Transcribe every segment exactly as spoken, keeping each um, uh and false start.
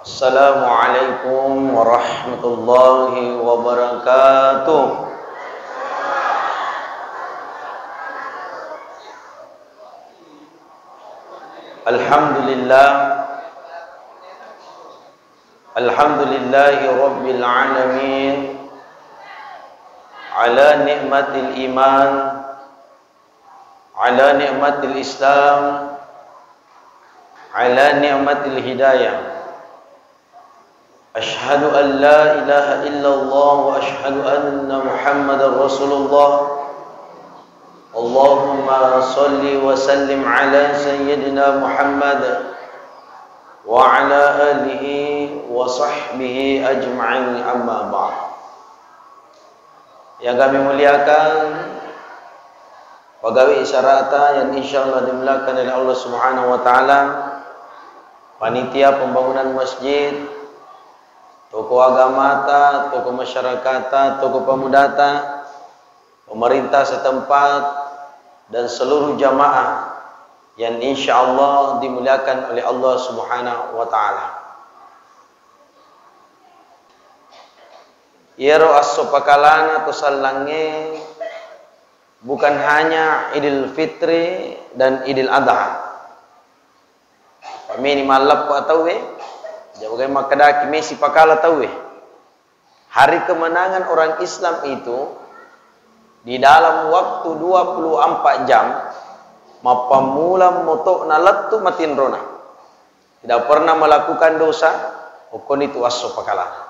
Assalamualaikum warahmatullahi wabarakatuh. Alhamdulillah. Alhamdulillahi rabbil alamin. Ala ni'matil iman. Ala ni'matil islam. Ala ni'matil hidayah. Asyhadu an la ilaha illallah wa asyhadu anna Muhammadar Rasulullah. Allahumma salli wa sallim ala sayyidina Muhammad wa ala alihi wa sahbihi ajma'in, amma ba'd. Yang kami muliakan, pegawai isyarata yang insyaallah dimuliakan oleh Allah Subhanahu wa Ta'ala, panitia pembangunan masjid, tokoh agamata, tokoh masyarakata, tokoh pemudata, pemerintah setempat, dan seluruh jamaah yang insyaallah dimuliakan oleh Allah Subhanahu wa Ta'ala. Iyaro esso pakalana to sallangnge bukan hanya Idul Fitri dan Idul Adha. Pameni malleppa tauwe, jaga makkedaki mesi pakala tauwe. Hari kemenangan orang Islam itu di dalam waktu dua puluh empat jam, mappammula moto'na lettu matinrona. Tidak pernah melakukan dosa, okkoni tu esso pakalana.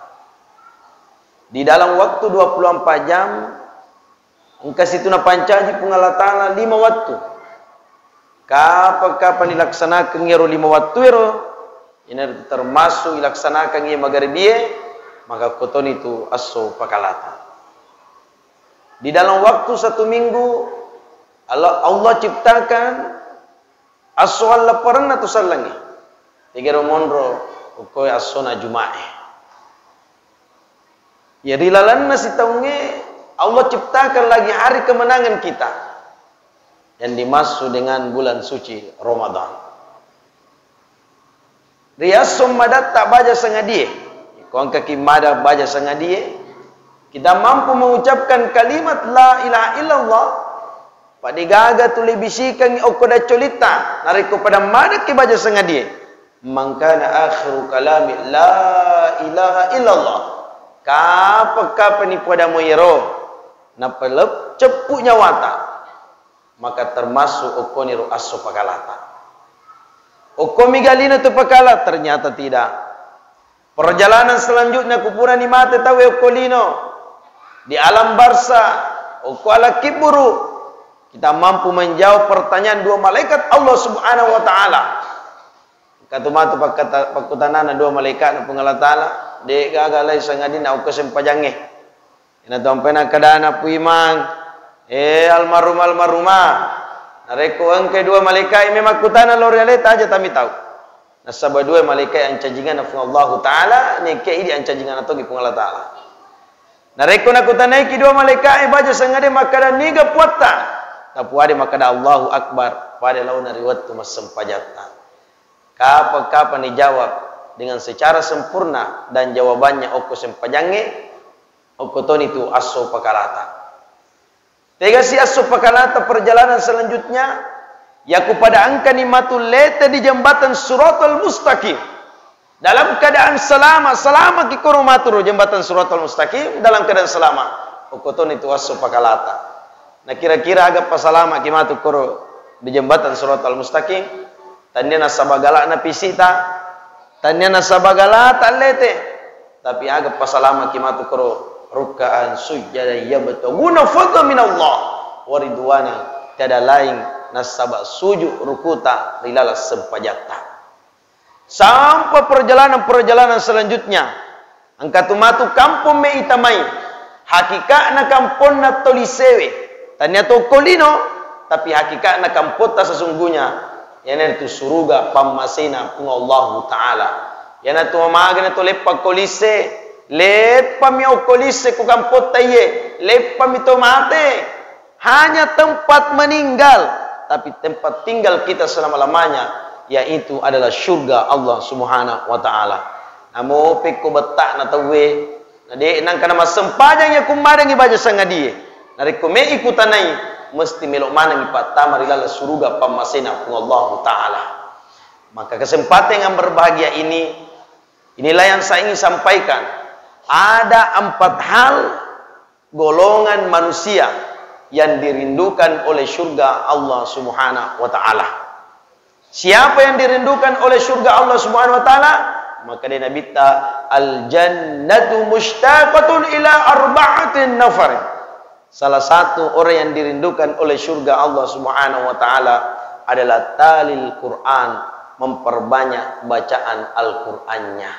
Di dalam waktu dua puluh empat jam, engka situ napancaji Puang Allah Ta'ala lima wattu. Kapan-kapan dilaksanakan ero lima wattu ero, ini termasuk dilaksanakan iya magaribie, maka okkoni tu esso pakalata. Di dalam waktu satu minggu, Allah, Allah ciptakan esso alleparenna tu sallangnge. Tegero monro, okkoe essona Juma'e. Ya, ri lalenna sitaungnge, Allah ciptakan lagi hari kemenangan kita yang dimaksud dengan bulan suci Ramadan. Ri esso madatta baja sangadie, ko engkaki mada baja sangadie, kita mampu mengucapkan kalimat la ilaha illallah, pada gaga tuli bisikangngi okko daccolitta, narekko pada madakki baja sangadie. Man kana akhiru kalami la ilaha illallah. Kapan-kapan ni pada moyero, napalep-, ceppu nyawata, maka termasuk okkoniro esso pakalata. Okkomi ga lino tu pakala? Ternyata tidak. Perjalanan selanjutnya, kupurani mate tauwe okko lino di alam barza, okko alam kuburu, kita mampu menjawab pertanyaan dua malaikat Allah Subhanahu wa Ta'ala. Engka tu matu pakkata-, pakkutanana dua malaikatna Puang Allah Ta'ala, de gaga lai sangadinna okko sempajangnge. Ina tu ampai nakkedana Pu Imang, eh, almarhum, almarhumah, narekko engkai dua malaikat e, memang kutana lao ri aleta aja tamitau. Nasaba dua malaikat e ancajinganna Puang Allahu Ta'ala, nekke idi ancajinganna togi Puang Allah Ta'ala. Narekko nakutanaiki dua malaikat e baja sangade makkeda, "Niga puatta?" Napuade makkeda, "Allahu Akbar," pada laona ri wettu massempajatta. Kapan-kapan dijawab dengan secara sempurna dan jawabannya okko sempajangnge, okko toni tu asso pakalata. Tegasi asso pakalata perjalanan selanjutnya, yaku pada engkani matu lete di jembatan Siratal Mustaqim. Dalam keadaan selamat, selamat ki koro matu ro jembatan Siratal Mustaqim dalam keadaan selamat. Okko toni tu asso pakalata. Na kira-kira aga pasalama ki matu koro di jembatan Siratal Mustaqim? Tania nasaba galana pisita, tania nasaba galata lete, tapi aga pasalama ki matu koro rukkaan sujjadan yabtaguna fadlan minallah wa ridwana, tiada lain nasaba sujud rukuta ri laleng sempajatta. Sampai perjalanan-perjalanan selanjutnya, engka tu matu kampong me itamai. Hakikatna kamponna toli sewe. Tania to okko lino, tapi hakikatna kampotta sesungguhnya, iyanaritu suruga pammasena Puang Allahu Ta'ala. Iyanatu magana to leppa okko lise, leppami okko lise ku kampotta iye, leppami to mate. Hanya tempat meninggal, tapi tempat tinggal kita selama-lamanya, yaitu adalah surga Allah Subhanahu wa Ta'ala. Namo pekko betta'na tauwe, na de' nangka namassempajang iya kummadangi baja sangadie. Narekko me'i kutanai, mesti melo' manengngi pattama ri laleng suruga pammasena Puang Allahu Ta'ala. Maka kesempatan yang berbahagia ini, inilah yang saya ingin sampaikan. Ada empat hal golongan manusia yang dirindukan oleh surga Allah Subhanahu wa Ta'ala. Siapa yang dirindukan oleh surga Allah Subhanahu wa Ta'ala? Maka dia Nabitta, "Al-jannatu mushtaqatun ila arba'atin nafar." Salah satu orang yang dirindukan oleh surga Allah Subhanahu wa Ta'ala adalah talil Quran, memperbanyak bacaan Al-Qurannya.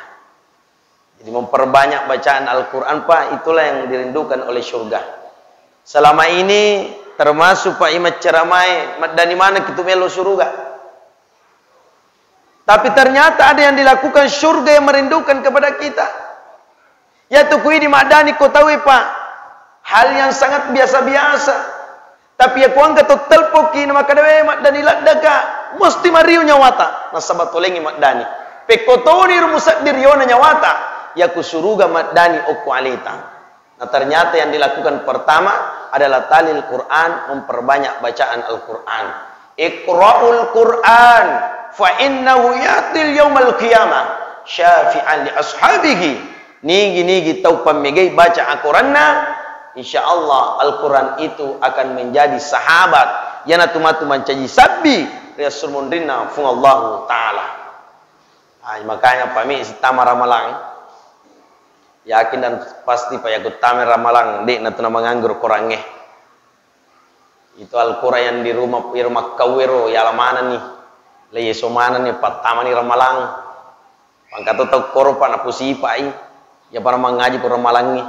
Jadi, memperbanyak bacaan Al-Quran, Pak, itulah yang dirindukan oleh surga. Selama ini, termasuk, Pak, imam ceramai, maddani maneng kitu melo suruga. Tapi ternyata ada yang dilakukan surga yang merindukan kepada kita. Yatu kuidi maddani ko tauwe, Pak. Hal yang sangat biasa-biasa. Tapi iya kuangka to telpokki na makkeda, "We, maddani laddaka," musti mariu nyawata, nasaba tolengngi maddani. Pekko toni ro musaddi riona nyawata, iya ku suruga maddani okko aleta. Nah, ternyata yang dilakukan pertama adalah talil Quran, memperbanyak bacaan Al-Quran. Iqra'ul Quran, fa innahu yatil yaumal qiyamah syafi'an li ashabihi. Nigi-nigi tau pammegai baca Al-Quranna, insya Allah Al-Quran itu akan menjadi sahabat. Iyanatu matu mancaji sabbi ri assurmunrinna Fuang Allahu Ta'ala. Ah, makanya pami sittama ramalang, yakin dan pasti pa yakuttamai ramalang, de'na tu namanganggur korangnge. Itu Al-Quran yang di rumah, di rumah kau ero, yala manenni, le yeso manenni, pattamani ramalang. Pangkato tau koro pa napusipai, iya para mangaji ko ramalangngi.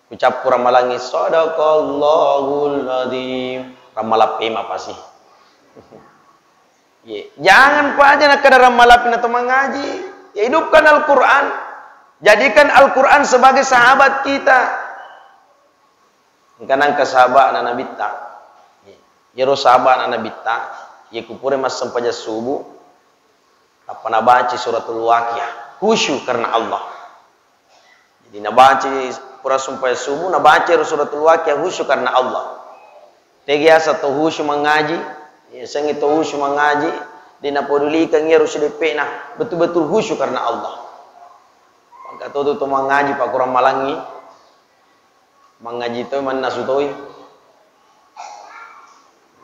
Kucappu ramalangngi, "Sadaqallahul adzim." Ramalappema pasi. Ye, jangan pa aja nakkeda rammalappi na to mangaji. Ya, hidupkan Al-Quran. Jadikan Al-Quran sebagai sahabat kita. Engka nangka sahaba'na Nabitta. Iyaro sahaba'na Nabitta, iya kupura massempajang subuh, tappa nabaca suratul Waqiah, khusyuk karena Allah. Jadi nabaca pura sempajang subuh, nabaca ro suratul Waqiah, khusyuk karena Allah. Tegi asa to khusyuk mangaji, yasengngi to khusyuk mangaji, de' napedulikang iyaro sideppena, betul-betul khusyuk karena Allah. Maka to, to, to mangaji, pakurang malangi, Mangaji toi, mannasu toi.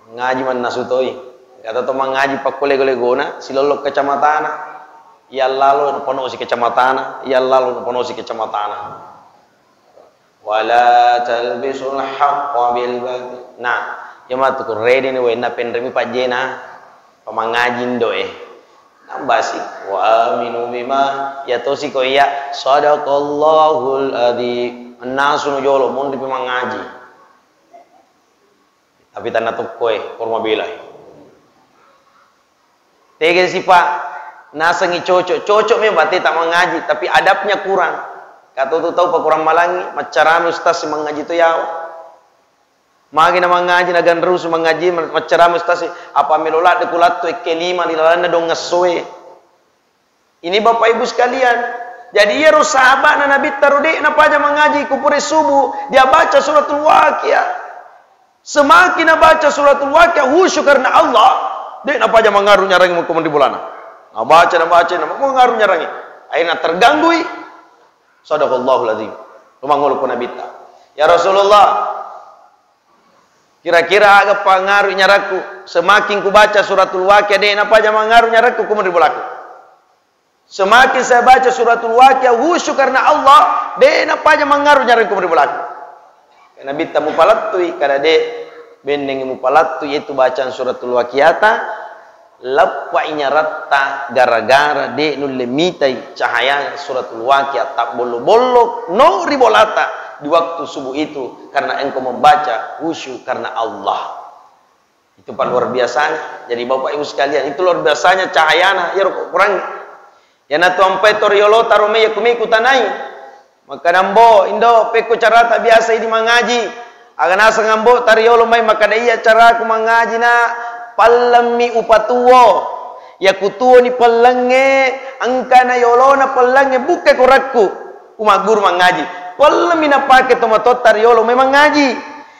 Mangaji, mannasu toi. Kata to mangaji pakko lego-legona, silollo kacamatana. Iya lalo napanosi kacamatana, iya lalo napanosi kacamatana. Wala talbisul haqqa bil batil. Nah, iya matu ku rede ni wenna penremi pajjena. Pamangaji indo'e. Nambasi, "Wa aminu bima," iya tosi ko iya, "Sadaqallahul adzim." Annasu no jolo, monri pi mangaji. Tapi tanna tokkoe, poro mabelai. Tega sipa, nasengi cocok, cocok memang bate tak mangaji, tapi adabnya kurang. Kata tu tau pakurang malangi, maccarami ustaz mangaji to yawa. Magi na mangaji, na ganrusu mangaji, ma-, maccarami ustaz, apa melo ladde ku lattu ekke lima di lalanna dong essoe. Ini Bapak Ibu sekalian, jadi iyaro sahaba'na Nabitta ro de' napaja mangaji ku pura subuh, dia baca suratul Waqiah. Semakin nabaca suratul Waqiah khusyuk karena Allah, de' napaja mangaru nyarangi muko mendi bolana. Nabaca, nabaca, na mangaru nyarangi. Akhirnya terganggui. Sadaqallahul adzim. Lumangolo ko Nabitta. Ya Rasulullah, kira-kira aga pangaru nyarakku, semakin kubaca suratul Waqiah, de' napaja mangaru nyarakku, kumuri bolaku. Semakin saya baca suratul Waqiah, khusyuk karena Allah, de' napaja mangaru nyarakku, kumuri bolaku. Nabitta mupalattui, kada de' bennengi mupalattui, yaitu bacaan suratul Waqiata, Leppai nyaratta gara-gara de' nulle mitai cahayana suratul Waqiah tabbollo-bollo no ri bolata di waktu subuh itu karena engkau membaca khusyuk karena Allah. Itu pak luar biasanya. Jadi Bapak Ibu sekalian, itu luar biasanya cahayana, iyaro kurangi. Iyanatu ampai to riolota ro mai, iya kumai kutanai. Makkeda, "Mbo, Indo, pekko carata biasa idi mangaji?" Aga naseng ambo tariolo mai makkeda, "Iya caraku mangaji, Nak, pallemmi upatuwo. Iya kutuoni pellengnge, engkana yolona pellengnge, bukkai korakku. Umagguru mangngaji. Pellemmi napake tomatoatta riyolo memang ngaji.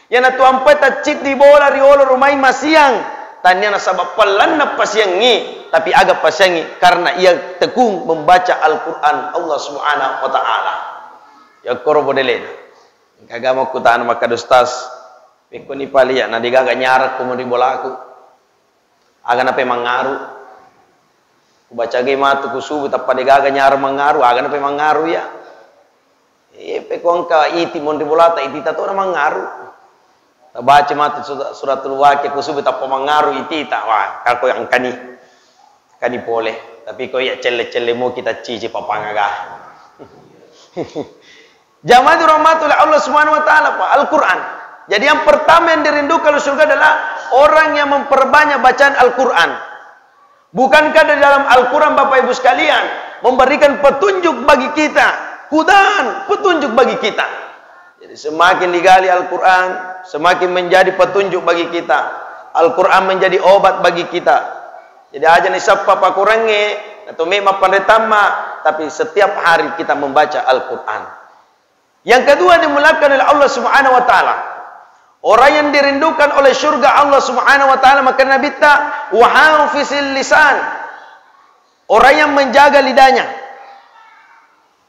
Iyanatu ampai tacciddi bola riyolo rumai masiang. Tania nasaba pellenna pasiangngi, tapi aga pasiangngi? Karena ia tekun membaca Al-Quran Allah Subhanahu wa Ta'ala. Yakkoro bodelena. Engkaga makkutana makkada, "Ustaz, pekkoni pale iya na degaga nyarakku monri bolaku. Aga nape mangngaru? Kubacagai matu kusubu tappa degaga nyarang mangngaru, aga nape mangngaru iya?" Eh, pekko engka iti monri bolata, itita tona mangngaru. Tabaca matu sura-, suratul Waqiah kusubu tappa mangngaru itita. Wah, kako engkani. Engkani pole. Tapi ko iya celle-celle mo kita cici papangaga. Jamaah dirahmati oleh Allah Subhanahu wa Ta'ala, Pak, Al-Quran. Jadi, yang pertama yang dirindukan oleh surga adalah orang yang memperbanyak bacaan Al-Quran. Bukankah di dalam Al-Quran, Bapak Ibu sekalian, memberikan petunjuk bagi kita, hudan, petunjuk bagi kita? Jadi, semakin digali Al-Quran, semakin menjadi petunjuk bagi kita. Al-Quran menjadi obat bagi kita. Jadi, aja nisappa pakurangnge, atau memang panre tamma, tapi setiap hari kita membaca Al-Quran. Yang kedua, dimuliakan oleh Allah Subhanahu wa Ta'ala. Orang yang dirindukan oleh surga Allah Subhanahu wa Ta'ala, maka Nabitta, "Wa hafizil lisan." Orang yang menjaga lidahnya.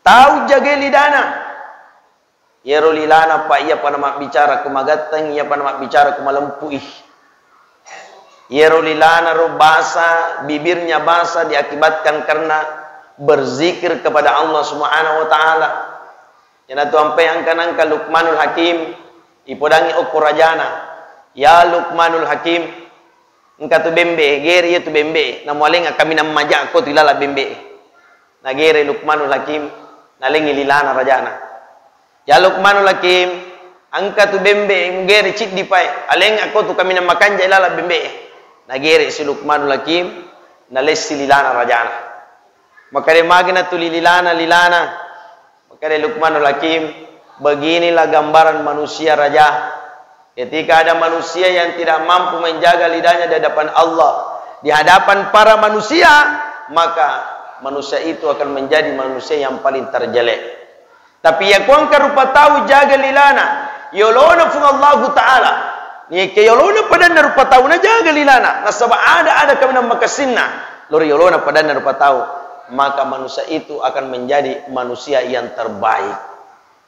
Tau jagai lidana. Iyaro lilana, Pak, iyapa namabbicara ku magatteng, iyapa namabbicara ku malempui. Iyaro lilana ro basah, bibirnya basah diakibatkan karena berzikir kepada Allah Subhanahu wa Ta'ala. Iyanatu ampai engka-, nengka Luqmanul Hakim, ipodangi okko rajana, "Ya Luqmanul Hakim, engka tu bembe, gere iya tu bembe, namualengnga kaminang maja ko tu ilala bembe." Nagere Luqmanul Hakim, nalengngi lilana rajana, "Ya Luqmanul Hakim, engka tu bembe, mugere ciddi pae, alengnga ko tu kaminang makanja ilala bembe." Nagere si Luqmanul Hakim, nalessi lilana rajana. Makkeda, "Magi natuli lilana, lilana?" Makkeda Luqmanul Hakim, "Beginilah gambaran manusia, Raja. Ketika ada manusia yang tidak mampu menjaga lidahnya di hadapan Allah, di hadapan para manusia, maka manusia itu akan menjadi manusia yang paling terjelek. Tapi iya ko engka rupa tau jaga lilana, yolona Puang Allahu Ta'ala, niyeke yolona padanna rupa tau najaga lilana, nasaba ada-ada kaminang makessinna lao ri yolona padanna rupa tau, maka manusia itu akan menjadi manusia yang terbaik."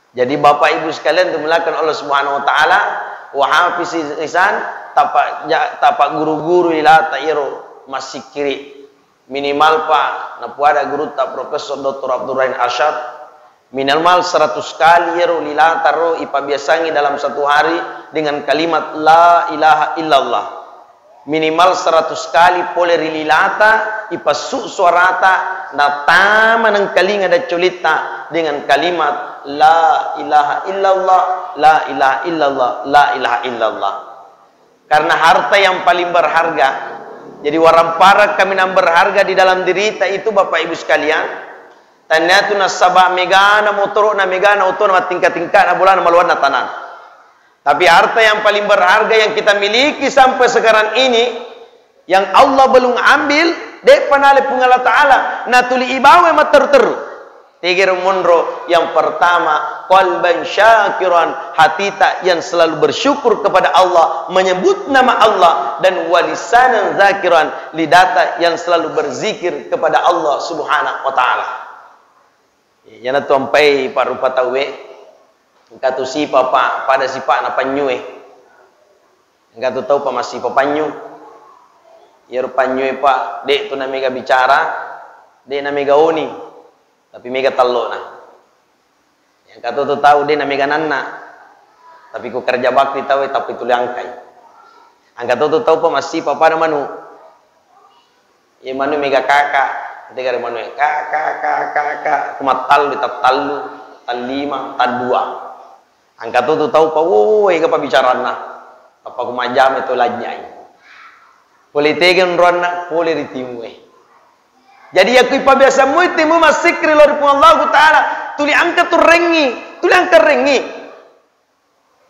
Jadi, Bapak Ibu sekalian dimuliakan Allah Subhanahu wa Ta'ala, wa hafizil lisan, tapa-, ja-, tapagguru-guru ilata iyaro massikkiri. Minimal, Pak, napuada gurutta Profesor Doktor Abdul Rahim Arsyad, minimal seratus kali iyaro lilata ro ipabiasangi dalam satu hari dengan kalimat la ilaha illallah. Minimal seratus kali pole ri lilata, ipassu suarata, natama nengkalinga daccolitta dengan kalimat la ilaha illallah, la ilaha illallah, la ilaha illallah. Karena harta yang paling berharga. Jadi, waramparang kaminang berharga di dalam dirita itu, Bapak Ibu sekalian, taniatu nasaba megana motoro'na, megana otona, mattingka-tingkana bolana, maluanna tanana. Tapi harta yang paling berharga yang kita miliki sampai sekarang ini, yang Allah belum ambil, de'pa nale Puang Allah Ta'ala, natuli ibawa matteru-teru. Tegero monro, yang pertama, qalban syakiran, hatita yang selalu bersyukur kepada Allah, menyebut nama Allah, dan walisanan zakiran, lidata yang selalu berzikir kepada Allah Subhanahu wa Ta'ala. Iyanatu ampai pa rupa tauwe, engka tu sipa, pa, pada sipa'na panynyue. Engka tu tau pa massipa pannyu. Iyaro pannyu e, Pak, de' tu namega bicara, de' namega oni, tapi mega tallona. Engka to tu tau de' namega nanna, tapi ku kerja bakti tau e, tapi tuli angkai. Engka to tu tau pa massipa pada manu. Iye manu mega kaka, tegare manu e, ka, ka, ka, ka, ka, ku mattallu, tattallu, tallima, taddua. Engka to tu tau pa, woi, ega pabbicaranna. Tappa ku majjama to lanynyai. Pole tega onroanna, pole ri timue. Jadi, yakku ipabiasa moi timu massikri lao ri Puang Allahu Ta'ala, tuli engka tu rengngi, tuli engka rengngi.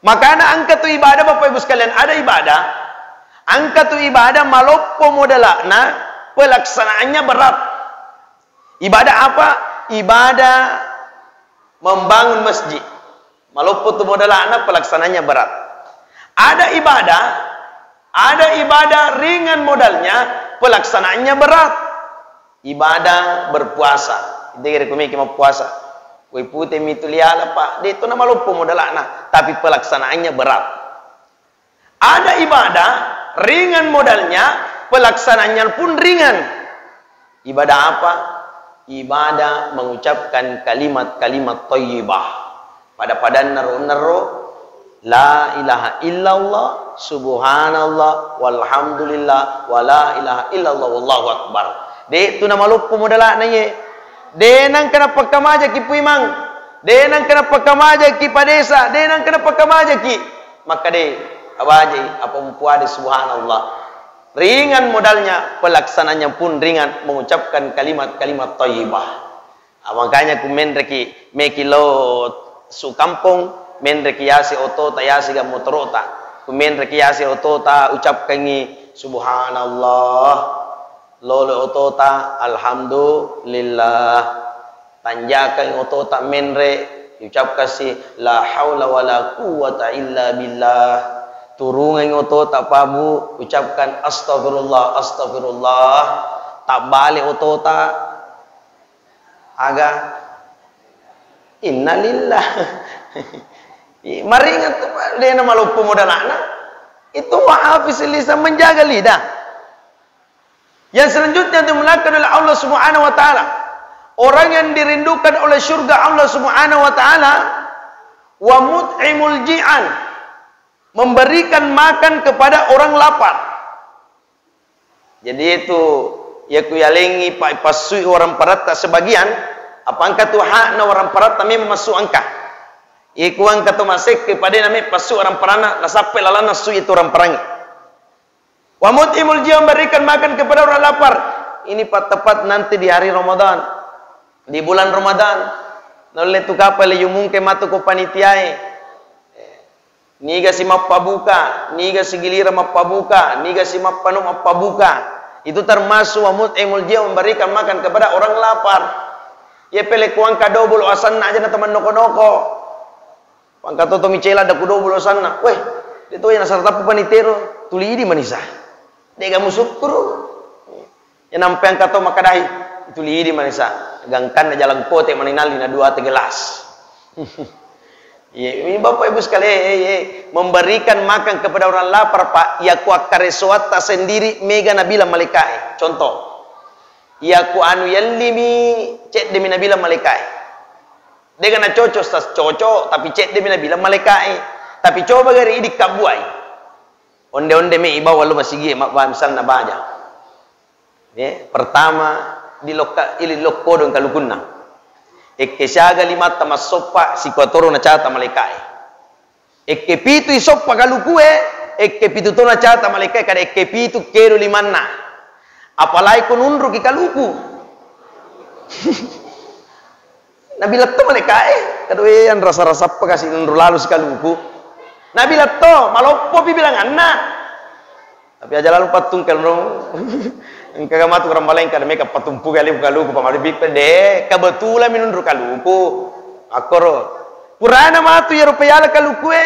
Makana engka tu ibadah, Bapak Ibu sekalian, ada ibadah, engka tu ibadah maloppo modala'na, pelaksanaannya berat. Ibadah apa? Ibadah membangun masjid. Maloppo tu modala'na, pelaksanaannya berat. Ada ibadah, ada ibadah ringan modalnya, pelaksanaannya berat. Ibadah berpuasa. Itu kira kumiki mappuasa. Kue pute mitu liala, Pak. De' tu na maloppo modala'na, tapi pelaksanaannya berat. Ada ibadah ringan modalnya, pelaksanaannya pun ringan. Ibadah apa? Ibadah mengucapkan kalimat-kalimat thayyibah. Pada-padanna ro-, nerro, la ilaha illallah, subhanallah, walhamdulillah, wa la ilaha illallah, wallahu akbar. De' tu na maloppo modala'na iye. De' nangka napakkamajaki puimang. De' nangka napakkamajaki padesa. De' nangka napakkamajaki. Makkeda, abajai, apa mupuade subhanallah. Ringan modalnya, pelaksanaannya pun ringan, mengucapkan kalimat-kalimat thayyibah. Ah, makanya ku menreki meki lao su kampong, menreki yase otota, yase ga motorota. Ku menreki yase otota, ucapkangi subhanallah. Lolo otota, alhamdulillah. Tanjakan otota menre, ucapkan si la haula wala quwwata illa billah. Turungan otota pabu, ucapkan astaghfirullah, astaghfirullah. Tabbale otota, aga innalillah. Maringan tu, Pak, de' na maloppo modala'na. Itu wa hafiz lisan, menjaga lidah. Yang selanjutnya dimuliakan oleh Allah Subhanahu wa Ta'ala. Orang yang dirindukan oleh surga Allah Subhanahu wa Ta'ala, wa mut'imul ji'an, memberikan makan kepada orang lapar. Jadi itu, ya ku yalengi pa-, passui orang paratta sebagian, apa engka tu hakna orang paratta memang massu engka. Iku engka to masekke padena me passu orang paranna, nasappe lalanna sui itu orang parangi. Wa mut'imul jiya, memberikan makan kepada orang lapar. Ini pat-, tepat nanti di hari Ramadan. Di bulan Ramadan. Naulle tu kapang le yumungke matu ko panitiae. Niga si mappabuka, niga si gilirang mappabuka, niga si mappanu mappabuka. Itu termasuk wa mut'imul jiya, memberikan makan kepada orang lapar. Iya pele kuangka dobolo asanna aja na temannoko-noko. Pangkatoto micela da ku dobolo asanna. Weh, de to iya nasara tappa panitero, tuli idi manisa. Dega musukkuru. Ya nampe angka to makadahi, itu lidi manisa. Gangkanna jalan kote maninalli na dua ate gelas. Iya, ini Bapak Ibu sekalian, eh, eh, memberikan makan kepada orang lapar, Pak. Ya ku akkaresoatta sendiri mega nabilang malaikae. Contoh. Ya ku anu yallimi ceddemi nabilang malaikae. Dega na cocok, sas cocok, tapi ceddemi nabilang malaikae. Tapi coba gari idi kabbuai. Onde-onde me ibawa lo masigi, ma-, ba-, misalna baja. Eh, pertama, di lokka-, ili lokkodong kalukunna. Ekke siaga limatta massoppa, sikuatoro nacata malaikae. Ekke pitu isoppa kalukue, ekke pitu to nacata malaikae, kada ekke pitu kedo limanna. Apalagi ko nunruki kaluku. Nabilang to malaikae, kada we, anrasa-rasappa kasi nunru lalu sikaluku. Nabilang to, maloppopi bilanganna. Tapi aja lalu pattungke ro. Engka ga matu rambaleng kada meka patumpu kali kaluku pamali bippe de, kebetulan minunru kaluku. Akkoro. Purana matu iyaro peyala kalukue,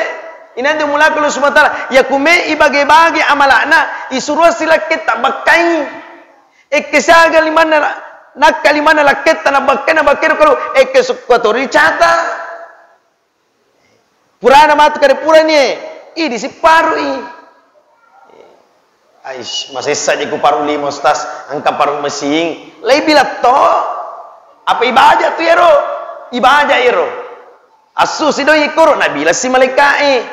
inande mulaka Allah Subhanahu wa Ta'ala, ya kume ibage-bage amalakna, isuro silakketta bakkai. Ekke siaga limanna, nakka limanna lakketta na bakkai, na bakkai ro kalu, ekke sukkatori cata. Purana matu kada purani e, idi sipparui. Aish, masessa je ku paru lima, Ustaz, engka paru mesing. Lai bilang to. Apa ibaja tu ero? Ibaja ero. Assu sidoi koro nabilang si malaikae.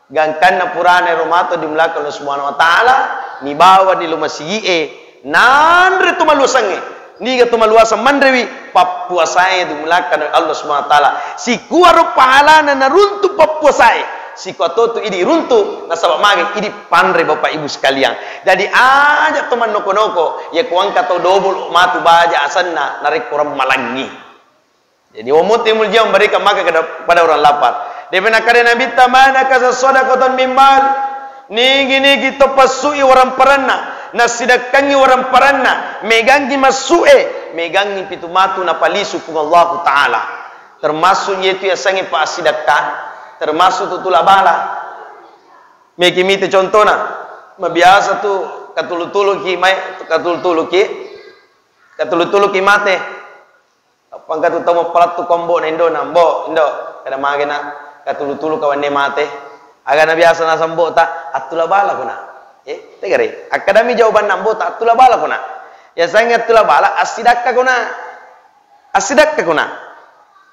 Gangkanna purana ero matu dimulaka Allah Subhanahu wa Ta'ala, nibawa di lo masigi'e, nanre tu maluasangnge. Niga tu maluasang manrewi, pappuasae dimulakkan Allah Subhanahu wa Ta'ala. Sikuaro pahalana naruntu pappuasae. Sikuatotu idi runtu, nasaba mage idi panre Bapak Ibu sekalian. Jadi aja to mannoko-noko, ya kuangka to dobol matu baja asanna narekko rammalangi. Jadi wa mut'imul jiya, memberikan makan kepada orang lapar. Dia pernah kata Nabi, "Ma nakasa sadaqatan min mal." Nigi-nigi to passui orang paranna. Nassidakkangngi waramparanna, megangngi massu'e, megangngi pitu matu napalisu Puang Allahu Ta'ala. Termasuk yetu yasengnge pa assidakka, termasuk tu tula bala. Meki mite contona, mabiasa tu katulu-tuluki mai, katulu-tuluki, katulu-tuluki mate. Apa engka tu tau mappalettu ko ambo'na indona, "Mbo, indo, kada magena katulu-tulu kawanne mate." Agana biasa naseng ambo'ta, "Attula bala kona." Eh, tegare. Akkadami jawabanna ambo'ta, "Attula bala kona." Yasengnge attula bala, assidakka kona. Assidakka kona.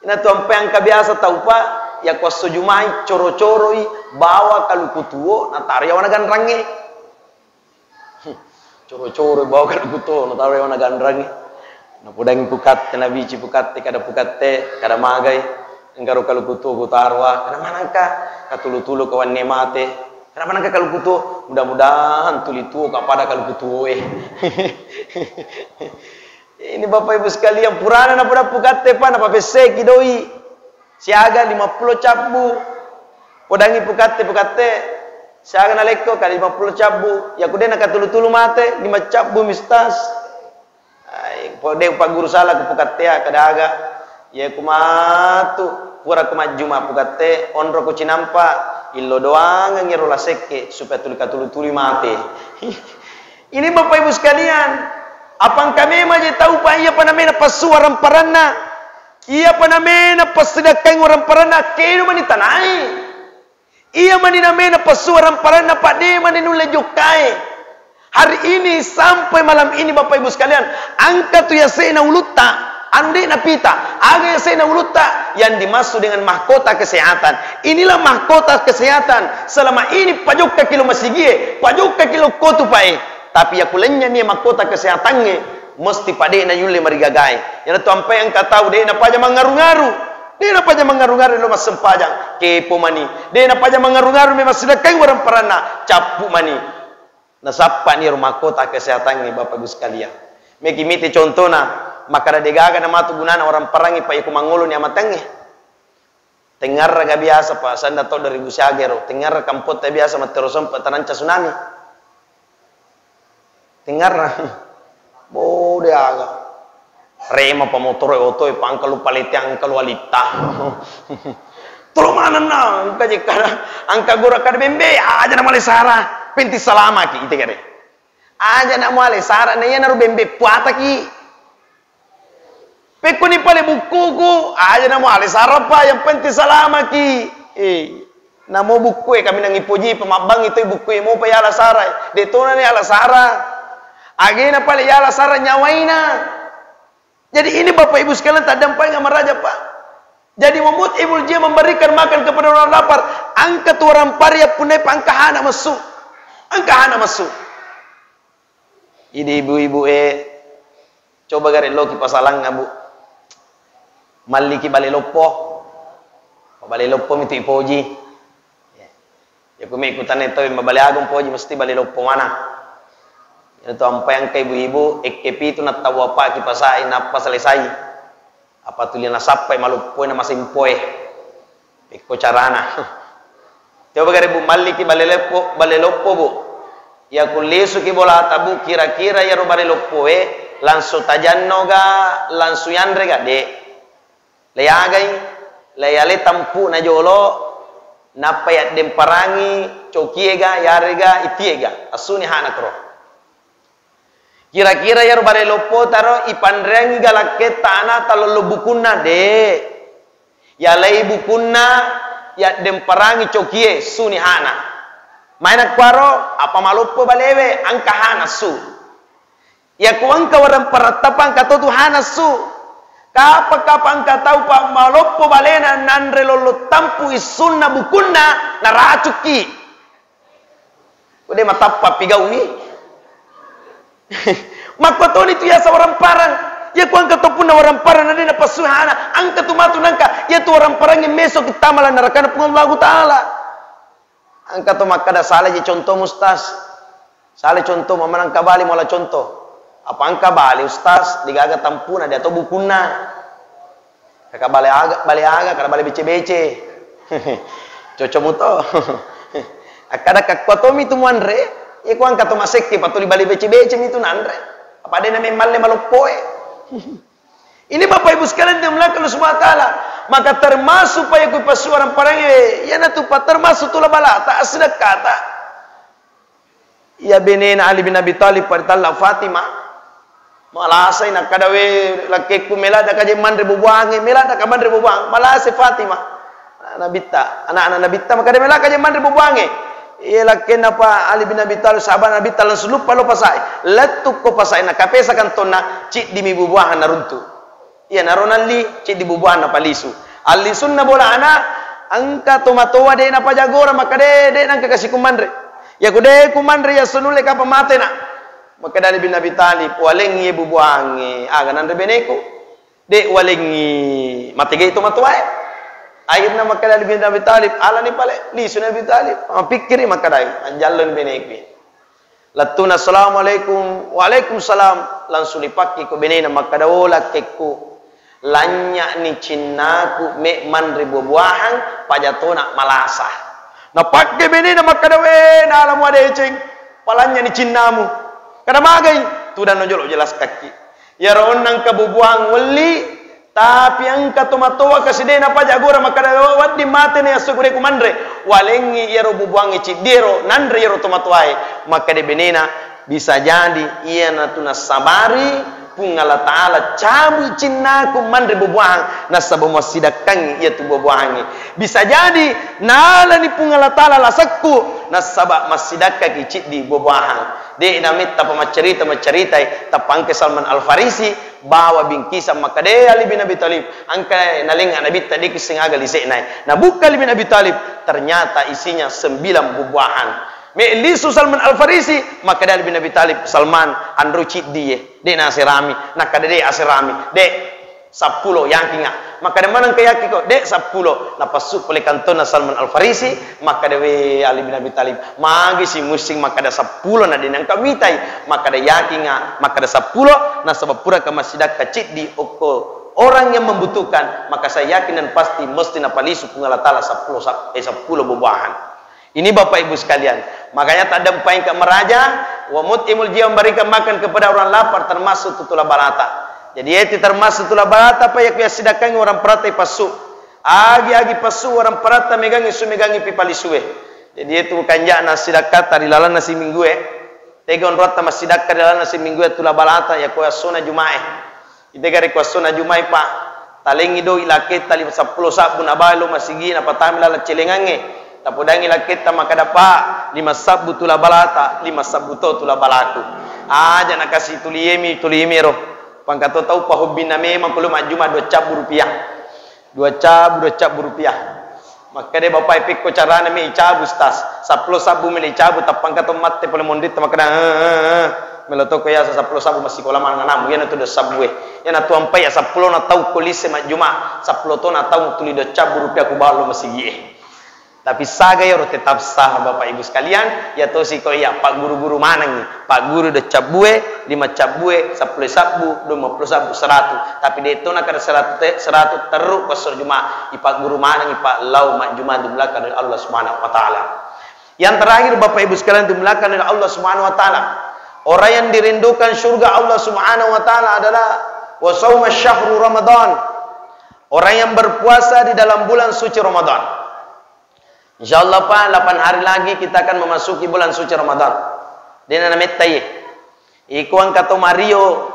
Ina tu ampai engka biasa taupa, ya ko esso Jumai coro-coroi bawa kaluku tuo nataro yawana ganrangnge. Coro-coro bawa kaluku tuo nataro yawana ganrangnge. Napodangi pukatte, nabici pukatte, kada pukatte, kada magai. Enggaro kaluku tuo kutaroa, kada manengka katulu-tulu kawanne mate. Kada manengka kaluku tuo, mudah-mudahan tuli tuo ka pada kaluku tuoe. Ini Bapak Ibu sekalian, purana napoda pukatte pa, napapesseki doi. Siaga lima pulo cabbu. Podangi pukatte, pukatte. Siaga nalekko ka lima pulo cabbu. Yaku de nakatulu-tulu mate, lima cabbu mistas. Ai, po de upagguru sala ku pukattea, kada aga. Yaku matu, pura ku majjuma pukatte, onro ku cinampa, illo doangengngi ro lasekke, supaya tuli katulu-tului mate. Ini Bapak Ibu sekalian, apa engka memang je tau pa iya pa namena passu waramparanna? Iyapa namena passidakkaing waramparanna, kedo mani tanai. Iya mani namena passu waramparanna, pa de mani nulle jokkae. Hari ini sampai malam ini, Bapak Ibu sekalian, engka tu yase'na ulutta, ande napita, aga yase'na ulutta, yang dimaksud dengan mahkota kesehatan. Inilah mahkota kesehatan. Selama ini pajokkaki lo masigie, pajokkaki lo kotupae. Tapi yakulennyani mahkota kesehatangnge, mesti pa de nayulle marigagae. Iyanatu ampai engka tau de napaja mangngaru-ngaru. De napaja mangngaru-ngaru lo massempajang. Kepo mani. De napaja mangngaru-ngaru me massidakkai waramparanna. Cappu mani. Nasappani ro mahkota kesehatangnge, Bapak Ibu sekalian. Meki mite contona, makkada degaga namatu gunana waramparangnge pa yako mangoloni amatangnge. Tengngarraga biasa, Pak, sanda to dua ribu siaga ero. Tengngarra kampotta biasa mattero sempa tananca tsunami. Tengngarra. Bo, de aga. Rema pa motoro e oto e, pa engka lu palete, engka lu alitta. Tolo manenna, engka je kada, engka gora kada bembe, aja na male sara, penti salamaki, ite kare. Aja na male sara, na iya naru bembe puataki. Pekkoni pale bukkuku, aja namo ale sarapa, yang penting salamaki. Eh, namo bukkue kaminang ipoji, pemabbangi toi bukkue mopa yala sara. De tona ni ala sara. Agena pale yala sara nyawaina. Jadi ini Bapak Ibu sekalian, taddampeng maraja, Pak. Jadi memut ibul jia memberikan makan kepada orang lapar, angka tu orang pari punai pangkahana masuk. Angkahana masuk. Idi ibu-ibu e, coba gare loki pasalangnga, Bu. Malliki bale loppo. Bale loppo mitu ipoji. Ya. Ya, kumi kutane tau mabale agung poji mesti bale loppo mana. Itu ampai angka ibu-ibu, ekke pitu nattawapaki pasai nappa selesai. Apa tuli nasappai maloppoe na masempoe. Pekko carana. Coba gare, Bu, malliki bale leppo, bale loppo, Bu. Iya kullisuki bolata, Bu, kira-kira iyaro bale loppoe langsung tajannoga, langsung yanrega? De. Leagai, leale tampu'na jolo, nappa yaddemparangi cokiega, yarega itiega. Assuni hana kro. Kira-kira iyaro bale loppo taro ipanreangi galakketta anata lollo bukunna? De. Yalai bukunna, yaddemparangi cokie, suni hana. Maena kuaro, apa maloppo balewe, angka hana su. Yaku engka warang parattapa angka to tu hana su. Kapa-kapa angka tau pa maloppo balena nanre lollo tampu issunna bukunna, naracukki. Ko de matappa pigaumi. Makkotoni tu yasa warang parang. Iya ku angka to punna warang parang na de napassu hana, angka tu matu nangka iya tu warang parangnge meso ki tama la narakana Puang Allahu Ta'ala. Angka to makkada sala je contoh, Ustaz. Sala contoh, mama nangka bali mola contoh. Apa angka bali, Ustaz, degaga tampuna, de atau bukunna. Kaka bale aga, bale aga, kada bale bece-bece. Coco muto. Akkada kakkua tomi tu muanre, Iya ko engka to masekke patuli bali bece-bece mi tu nanre. Apa de na memmalle maloppoe. Ini Bapak Ibu sekalian dimuliakan Allah Subhanahu wa Ta'ala. Maka termasuk pa yaku passuarang parange, iyanatu pa termasuk tula balata, assidakkata. Iya benena Ali bin Abi Thalib paritalla Fatimah. Malasai nakkada, "We lakkekku, mela daka je manre bubuange, mela daka manre bubuang." Malasai Fatimah. Nabitta, anak-anak Nabitta makkada, "Mela ka je manre bubuange." Iya lakkenna pa Ali bin Abi Thalib, sahabat Nabitta, langsung luppa lo pasai. Lettukko pasai, nakapesa kantonna, ciddimi bubuang naruntu. Iyanaro nalli, ciddi bubuanna palisu. Allisunna bola ana, engka tomatoa de napaja gora, makkada, "De, de nangka kasi kumanre. Iya ko de kumanre, iya so nulle kapa matena." Makkada Ali bin Abi Thalib, "Walengngi bubuangnge, aga nanre beneku? De walengngi matege tomatoae." Akhirna makkada Ali bin Abi Thalib, "Alani pale, lisu Nabi Thalib." Mapikkiri makkadai, "Anjalloni beneku." Lettuna, "Assalamualaikum." "Waalaikumsalam." Langsung ripakki ko benena makkada, "Oh lakkekku, lanynya'ni cinnaku me manre buah-buahan, pajatona malasa." Napakke benena makkada, "We, nala mua deceng, palanynya'ni cinnamu." "Kada magai?" "Tudang no jolo jelaskakki. Iyaro onnang ka bubuang welli, tapi engka tomatoa kasi de napaja gora makkada, 'Wedding mate na esso ko de kumanre.' Walengngi iyaro bubuangnge ciddiero, nanre iyaro tomatoae." Makkada benena, "Bisa jadi iyanatu nassabari Puang Allah Ta'ala cabui cinnaku manre bubuahang, nasaba massidakkangngi iyatu bubuahangnge. Bisa jadi nalani Puang Allah Ta'ala lasekku, nasaba massidakkaki ciddi bubuahang." De nametta pa maccarita-maccaritai, tappa engka Salman Al-Farisi, bawa bingkisan makkada, "Eh, Ali bin Abi Thalib, engka nalengnga Nabitta, de kisseng aga lise'nae." Nabukka Ali bin Abi Thalib, ternyata isinya sembilan buah-buahan. Me lisu Salman Al-Farisi, makkada Ali bin Abi Thalib, "Salman, anro ciddi ye, de na aserami." Nakkada, "De aserami, de, seppulo yakinga." Makkada, "Maneng ka yakin ko?" "De, seppulo." Napassu pole kantonna Salman Al-Farisi, makkada, "We Ali bin Abi Thalib, magi si mussing makkada seppulo na de nengka mitai?" Makkada, "Yakinga makkada seppulo, nasaba puraka massidakka ciddi okko orang yang membutuhkan, maka saya yakin dan pasti mesti napalisu Puang Allah Ta'ala seppulo sab-, eh, seppulo buah-buahan." Ini Bapak Ibu sekalian, makanya taddampaeng ka maraja, wa mut'imul jiwa, memberikan makan kepada orang lapar, termasuk tu tula balata. Jadi, itu termasuk tula balata, apa yang kau sidakkangi orang perata passu. Agi-agi passu orang perata megangi su megangi pi palisue. Jadi, itu kanjana sidakkata ri lalanna siminggue. Tega onroatta massidakka ri lalanna siminggue tula balata, ya ko assona Jumae. Itega rekko assona Jumai, Pak, talengngi doi lakketta lima seppulo sabbu nabawa lo masigi, napatami laleng celengangnge. Tapodangi lakketta makkada, "Pak, lima sabbu tula balata, lima sabbu to tula balaku." Aja nakasi tuliemi, tuliemi ro. Pangkato tau pahobbinna memang kulo majjuma dua cabbu rupiah. Dua cabbu, dua cabbu rupiah. Makkeda bapae, "Pekko carana mi icabu, Ustaz?" "Seppulo sabbu mi icabu, tappangka to matte pole monritta." Makkeda, "Eh, eh, eh, melo toko yasa seppulo sabbu massikola maneng anakmu, iyana tu dua sabbu e. Iyana tu ampai ya seppulo na tau ko lise majjuma, seppulo to na tau tuli dua cabbu rupiah ku balo masigi e." Tapi saga yaro tetap sah, Bapak Ibu sekalian, ya tosi ko iya pagguru-guru manengi. Pagguru dua cabbue, lima cabbue, seppulo sabbu, duampulo sabbu, seratu. Tapi de to nakada seratu te-, seratu terru ko esso Juma, ipagguru manengi pa lao majjuma dumlaka dari Allah Subhanahu wa Ta'ala. Yang terakhir, Bapak Ibu sekalian, dumlaka dari Allah Subhanahu wa Ta'ala. Orang yang dirindukan surga Allah Subhanahu wa Ta'ala adalah wa sauma syahru Ramadan. Orang yang berpuasa di dalam bulan suci Ramadan. Insya Allah, Pak, delapan hari lagi kita akan memasuki bulan suci Ramadan. Dena namettai. Iko engka to mario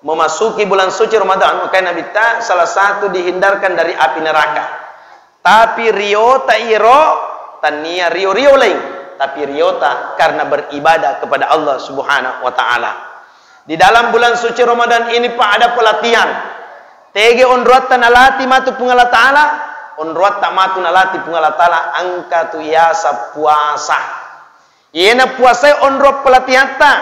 memasuki bulan suci Ramadan, makanya Nabi ta salah satu dihindarkan dari api neraka. Tapi riota iro, tania rio-rio lain. Tapi riota karena beribadah kepada Allah Subhanahu wa Ta'ala. Di dalam bulan suci Ramadan ini, Pak, ada pelatihan. Tege onroatta nalati matu Puang Allah Ta'ala, onroatta matu nalati Puang Allah Ta'ala, engka tu yasa puasa. Iyena puasae onro pelatihatta.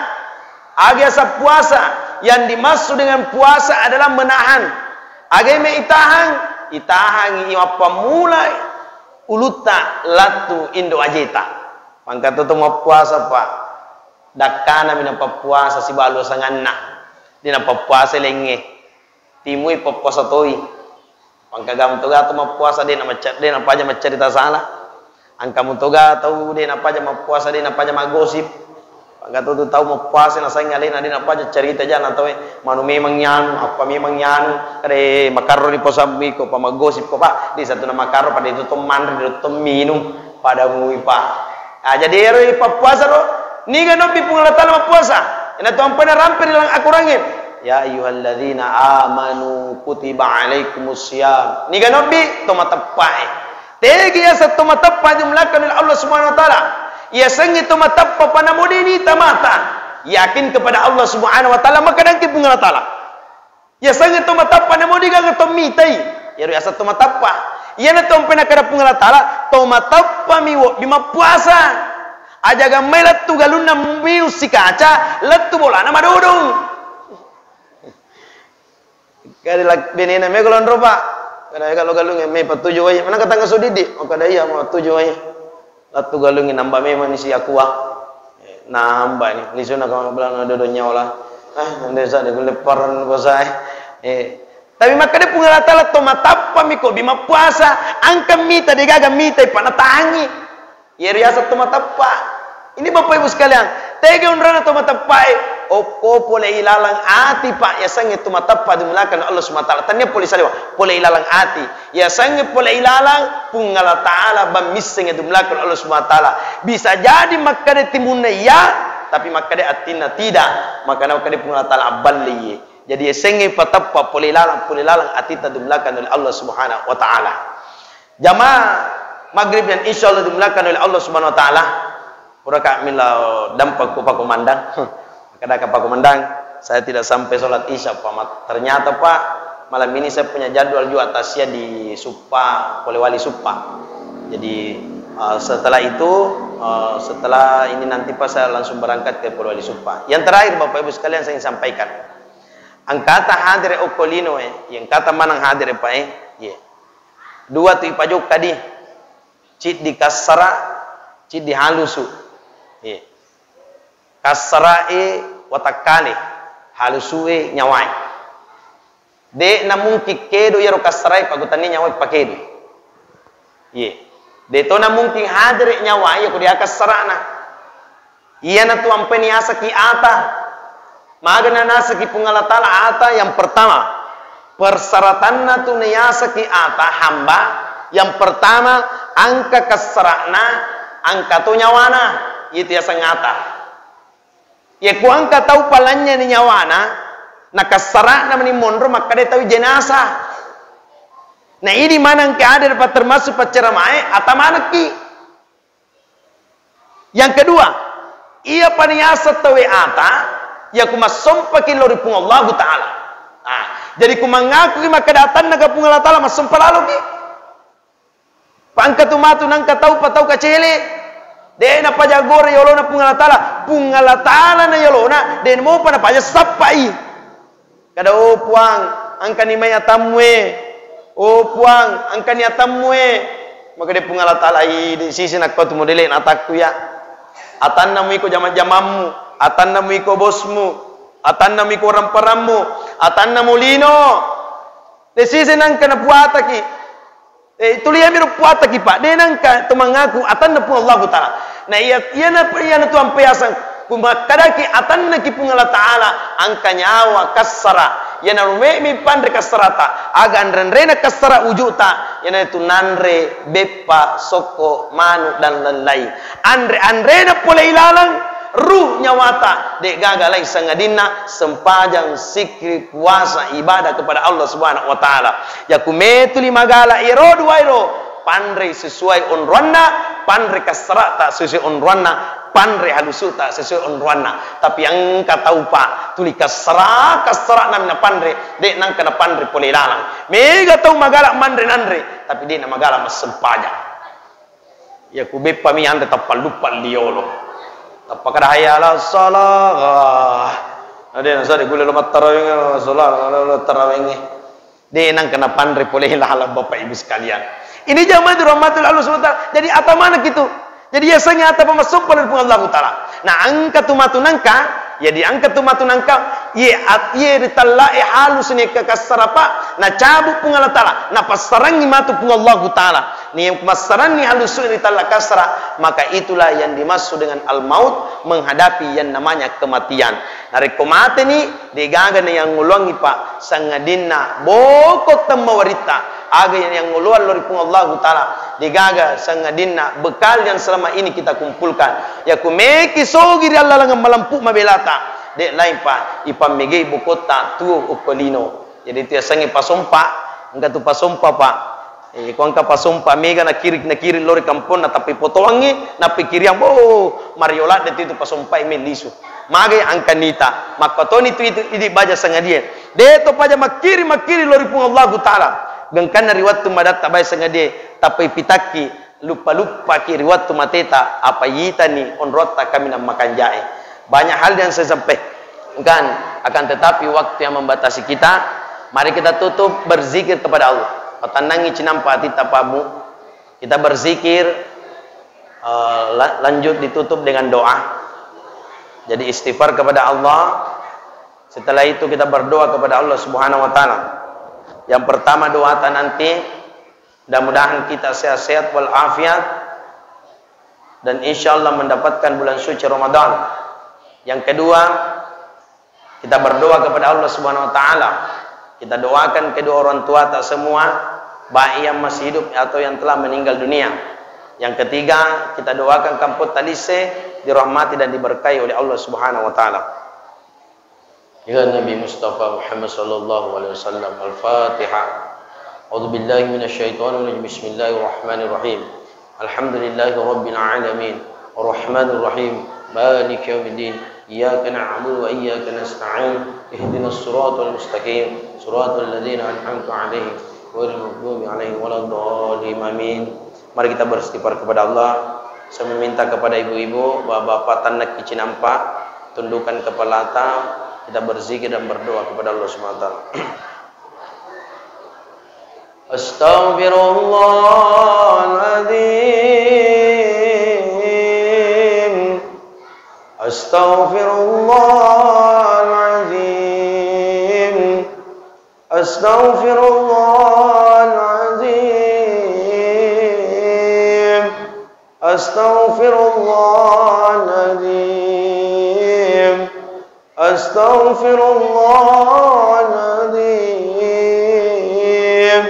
Aga yasa puasa? Yang dimaksud dengan puasa adalah menahan. Aga me itahang? Itahangi mappammulai ulutta lattu indo ajeta. Mangka to to mappuasa, Pak. Dakkanami napappuasa sibalu sanganna. De napappuasa lengnge. Timui pappuasa toi. Pangkaga mutoga to mappuasa de namacca-, de napaja maccarita sala. Angka mutoga tau de napaja mappuasa de napaja maggosip. Engka tu tau mappuasa nasengngi alena de napaja carita jana tauwe, manu memang anu, apa memang anu, kade makarro ri posang miko, pa maggosip ko, Pak, de satu na makarro pada itu to manre, de to minung, pada mui, Pak. Ah, jadi ero ipappuasa ro, niga nobbi Puang Allah Taala mappuasa. Ina tu ampena rampe ri laleng akorangnge. Ya ayyuhalladzina amanu kutiba alaikumus siyam. Niga nobbi to mateppae. Tegi yaseng to mateppa jumlakan oleh Allah Subhanahu wa Taala. Yasengnge to mateppa pa namo de nita mata. Yakin kepada Allah Subhanahu wa Taala, maka dangki Puang Allah Taala. Yasengnge to mateppa namo de gaga to mitai. Yaro yaseng to mateppa. Iyana to ampena kada Puang Allah Taala, to mateppa mi wobbi mappuasa. Ajaga mai lettu galunna miu sikaca, lettu bolana madodong. Kali lak-, benena mega lonro, Pak. Kada ega lo galungnge, me pattuju wai. Mana katanga sudidi? Oh, kada iya, mau pattuju wai. Lattu galungnge namba memang ni si akua. Eh, namba ni, lisuna kama belana dodo nyawa lah. Eh, nanti sa de kulle paran bosa, eh. Eh, tapi makkada Puang Allah Taala to matappa mi ko bi mappuasa, angka mita de gaga mita, Pak, natangi. Iyaro yaseng to mateppa. Ini Bapak Ibu sekalian, tega onrona to mateppae? Okko pole ilalang ati, Pak, yasengnge to mateppa dumulakan Allah Subhanahu wa Taala. Tania pole salewa, pole ilalang ati. Yasengnge pole ilalang Puang Allah Taala bang missengnge dumulakan Allah Subhanahu wa Taala. Bisa jadi makkada timunna iya, tapi makkada atinna tidak. Makana makkada Puang Allah Taala abballe iye. Jadi yasengnge pateppa pole ilalang, pole ilalang atita dumulakan oleh Allah Subhanahu wa Taala. Jamaah maghrib yang insya Allah dimuliakan oleh Allah Subhanahu wa Taala. Puraka mila dampak ku pakumandang. Kadaka pakumandang, saya tidak sampai sholat isya, Pak. Mat-, ternyata, Pak, malam ini saya punya jadwal juga takziah di Suppa, Polewali Suppa. Jadi, eh, setelah itu, eh, setelah ini nanti, Pak, saya langsung berangkat ke Polewali Suppa. Yang terakhir, Bapak Ibu sekalian, saya ingin sampaikan. Engkata hadir okko lino, eh, yang kata manang hadir, Pak, eh, iya. Dua tu ipajokka di. Ciddi kassara, ciddi halusu. Iya. Kassara e watakkale, halusu e nyawae. De na mungkin kedo iyaro kassara e, pakutanni nyawae pakedo. Iya. De to na mungkin hadere nyawae, iya ko de kassarana. Iyanatu ampai niyasaki ata. Maga nanasaki Puang Allah Taala ata? Yang pertama, persyaratanna tu niyasaki ata hamba, yang pertama, engka kassara'na, engka to nyawana, itu yaseng ata. Iya ku engka tau palanynyani nyawana, na kassara'na mani monro makkeda tau jenazah. Na idi maneng ke ada dapat termasuk pacceramae, ata manekki. Yang kedua, iya pa niyaseng tauwe ata, iya ku massompaki lao ri Puang Allahu Taala. Nah, jadi ku mangakuki makkeda atanna ka Puang Allah Taala, massompa laloki. Pangka tu matu nangka tau pa tau kacele. De napaja gore yolona Puang Allah Taala. Puang Allah Taala na yolona, de mopa napaja sappai. Kada, "Oh Puang, engkani mai atammu e. Oh Puang, engkani atammu e." Maka de Puang Allah Taala, "Ih, de sisi nakko tu modele na atakku ya. Atanna mu iko jama-jamammu, atanna mu iko bosmu, atanna mu iko ramparammu, atanna mu lino." De sisi nangka napuataki. Eh, tuli iyami ro puataki, Pak, de nangka to mangaku atanna Puang Allahu Taala. Na iya, iyana, iyana tu ampe yaseng ku makkadaki atannaki Puang Allah Taala, engka nyawa kassara. Iyana rume'mi panre kassarata, aga anre-anrena kassara uju'ta, iyana tu nanre beppa, sokko, manu, dan lain-lain. Anre-anrena pole ilaleng, ruh nyawata, de gaga lain sangadinna sempajang, sikri, puasa, ibadah kepada Allah Subhanahu wa Taala. Yaku metuli magala iyaro duairo, panrei sesuai onroanna, panrei kassarata sesuai onroanna, panrei halusuta sesuai onroanna. Tapi engka tau, Pak, tuli kassara, kassarana napanre, de nangka napanre pole lalang. Mega tau magala manre nanre, tapi de namagala massempajang. Iya ku beppa mi anre tappa luppa liolo. Tappa kada hayya ala shalah. Ade nasa de gule lo mattaraweng, shalah, lo taraweng. De nangka napanre pole lalang, Bapak Ibu sekalian. Ini jamaah dirahmati oleh Allah Subhanahu wa Taala. Jadi ata maneng itu. Jadi yasengnge ata pamassompa lao ri Puang Allahu Taala. Nah, engka tu matu nangka, jadi engka tu matu nangka, ye at-, ye ritalla'e halus ni ke kassara, Pak, nacabu Puang Allah Taala, napassarangi matu Puang Allahu Taala. Ni massaranni alusu ri tallakasara, maka itulah yang dimaksud dengan al-maut, menghadapi yang namanya kematian. Narekko mateni, degaga nayangoloangngi, Pak, sangadinna boko temmawaritta. Aga yang ngoloang lao ri Puang Allahu Ta'ala, degaga sangadinna bekal yang selama ini kita kumpulkan. Yaku meki sogi ri allalengeng malempu mabelata, de lain, Pak, ipammegei bokotta tuo okko lino. Jadi itu yasengnge pasompa, engka tu pasompa, Pak. Eh, ko engka pasompa mega nakiring, nakiring lao ri kamponna, tapi potoangngi, nappikiriang, oh, mario ladde tu itu pasompa e mellisu. Magai angkanita, makkatoni tu itu idi baja sangadie. De to paja makkiring, makkiring lao ri Puang Allahu Ta'ala. Gangkanna ri wettu madatta bae sangadie, tappa ipitakki, luppa-luppaki ri wettu mateta, apa yitani onrotta kaminang makanjae. Banyak hal yang saya sampaikan, akan tetapi waktu yang membatasi kita, mari kita tutup berzikir kepada Allah. Patannangi cinampa atitta, Pak Bu. Kita berzikir, eh, la-, lanjut ditutup dengan doa. Jadi istighfar kepada Allah. Setelah itu kita berdoa kepada Allah Subhanahu wa Ta'ala. Yang pertama doa ta nanti, mudah-mudahan kita sehat-sehat walafiat dan insya Allah mendapatkan bulan suci Ramadan. Yang kedua, kita berdoa kepada Allah Subhanahu wa Ta'ala. Kita doakan kedua orang tua ta semua, baik yang masih hidup atau yang telah meninggal dunia. Yang ketiga, kita doakan kampung Talise dirahmati dan diberkahi oleh Allah Subhanahu wa Ta'ala. Ila Nabi Mustafa Muhammad sallallahu alaihi wasallam. Al-Fatihah. A'udzu billahi minasyaitonir rajim. Bismillahirrahmanirrahim. Alhamdulillahi rabbil alamin. Arrahmanir rahim. Maliki yaumiddin. Iyyaka na'budu wa iyyaka nasta'in. Ihdinas siratal mustaqim. Siratal ladzina an'amta 'alaihim ghairil maghdubi 'alaihim waladdallin. Amin. Mari kita beristighfar kepada Allah. Saya meminta kepada ibu-ibu, bapak-bapak, tannakki cinampa, tundukkan kepalata, kita berzikir dan berdoa kepada Allah Subhanahu wa Ta'ala. Astaghfirullahaladzim. Astaghfirullahaladzim. Astaghfirullahaladzim. Astaghfirullahaladzim. Astaghfirullahaladzim.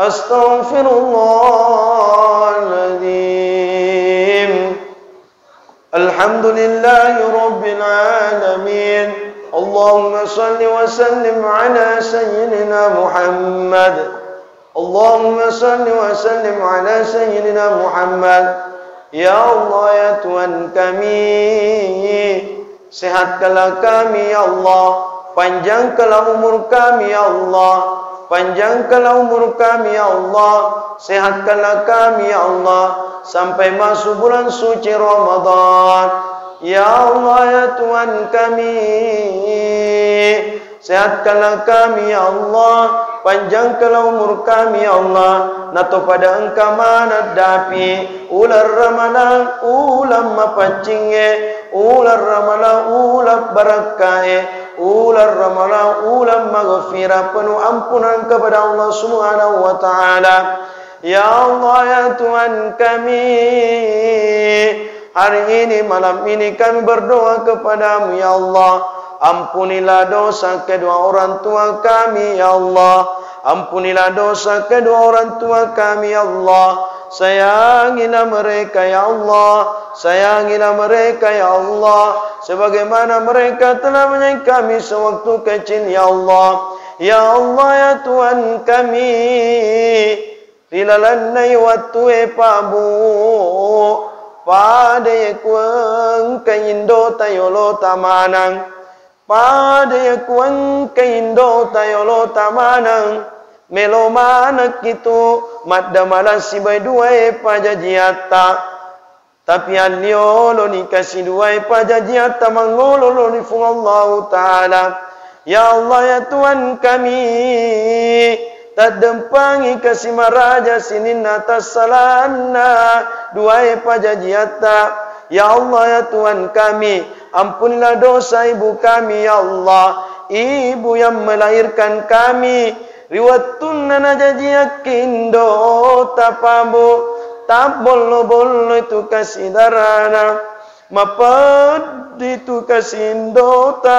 Astaghfirullahaladzim. Alhamdulillahi rabbil alamin. Allahumma salli wa sallim ala sayyidina Muhammad. Allahumma salli wa sallim ala sayyidina Muhammad. Ya Allah, ya Tuhan kami, sehatkanlah kami, ya Allah. Panjangkanlah umur kami, ya Allah. Panjangkanlah umur kami, ya Allah. Sehatkanlah kami, ya Allah, sampai masuk bulan suci Ramadan. Ya Allah, ya Tuhan kami, sehatkanlah kami, ya Allah. Panjangkanlah umur kami, ya Allah. Natopada engka maneng dapi uleng Ramalang, uleng mapaccingnge, uleng Ramalang, uleng barakkae, uleng Ramalang, uleng maghfirah, penuh ampunan kepada Allah Subhanahu wa Ta'ala. Ya Allah, ya Tuhan kami, hari ini, malam ini kami berdoa kepadamu, ya Allah. Ampunilah dosa kedua orang tua kami, ya Allah. Ampunilah dosa kedua orang tua kami, ya Allah. Sayangilah mereka, ya Allah. Sayangilah mereka, ya Allah, sebagaimana mereka telah menyayangi kami sewaktu kecil, ya Allah. Ya Allah, ya Tuhan kami, ri lalenna iye wettue, Pak, Bu, pada iye ku engka indota yolota maneng. Pada iye ku engka indota yolota maneng, melo manekki tu maddamalang sibawa duae pajajiatta. Tapi allioloni kasi duae pajajiatta mangolo lao ri Puang Allahu Ta'ala. Ya Allah, ya Tuhan kami, taddempangi kasi maraja sininna tassalanna duae pajajiatta. Ya Allah, ya Tuhan kami, ampunilah dosa ibu kami, ya Allah. Ibu yang melahirkan kami, Ri wettunna najajiakki indota pabo, tabbollo-bolloi tu kasidarana, mapeddi tu kasi indota,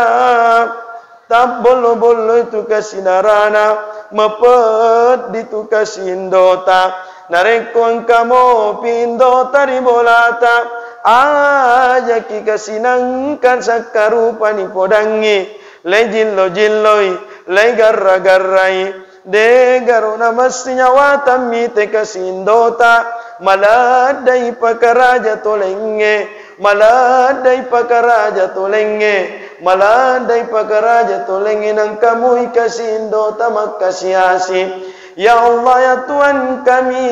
tabbollo-bolloi tu kasidarana, mapeddi tu kasi indota. Narekko engka mopi indota ri bolata, ajaki kasi nengka sakkarupani podangngi, lei jillo-jilloi, lei garra-garrai, degaro namessi nyawata mite kasi indota, maleddai pakaraja tolengnge, maleddai pakaraja tolengnge, maleddai pakaraja tolengnge, nangkamui kasi indota makkasi-asi. Ya Allah, ya Tuhan kami,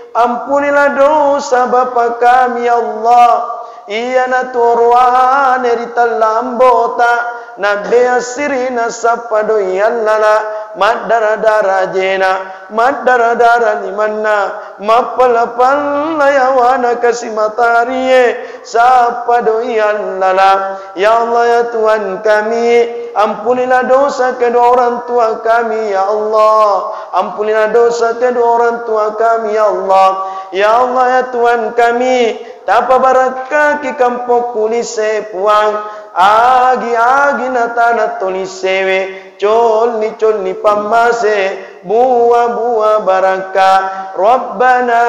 ampunilah dosa bapa kami, ya Allah. Iyanatu oroane ri tellambota, nabbea sirina sappa doi allala, maddara-dara ajena, maddara-dara limanna, mappalla-palla yawana kasi matarie, sappa doi allala. Ya Allah, ya Tuhan kami, ampunilah dosa kedua orang tua kami, ya Allah. Ampunilah dosa kedua orang tua kami, ya Allah. Ya Allah, ya Tuhan kami, tapabarakkaki kampokku lise, Puang. Agi-agi natana to lisewe, colli-colli pammase, buwa-buwa barakka. Rabbana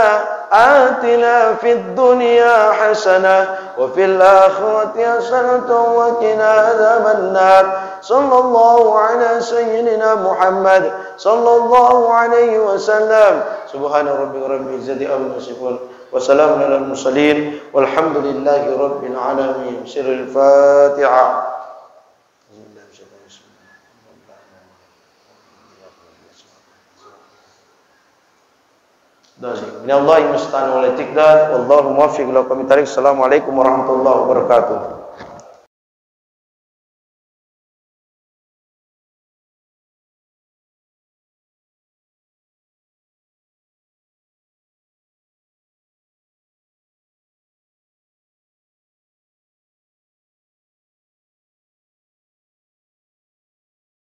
atina fid dunya hasanah wa fil akhirati hasanatan wa qina adzabannar. Sallallahu ala sayyidina Muhammad sallallahu alaihi wasallam. Subhana rabbika rabbil izzati amma yasifun. Wa salamun alal mursalin. Walhamdulillahi rabbil alamin. Sirrul Fatihah. Minallahi musta'an wa alaihi tikdal. Wallahu muwaffiq ila aqwamit thariq. Assalamualaikum warahmatullahi wabarakatuh.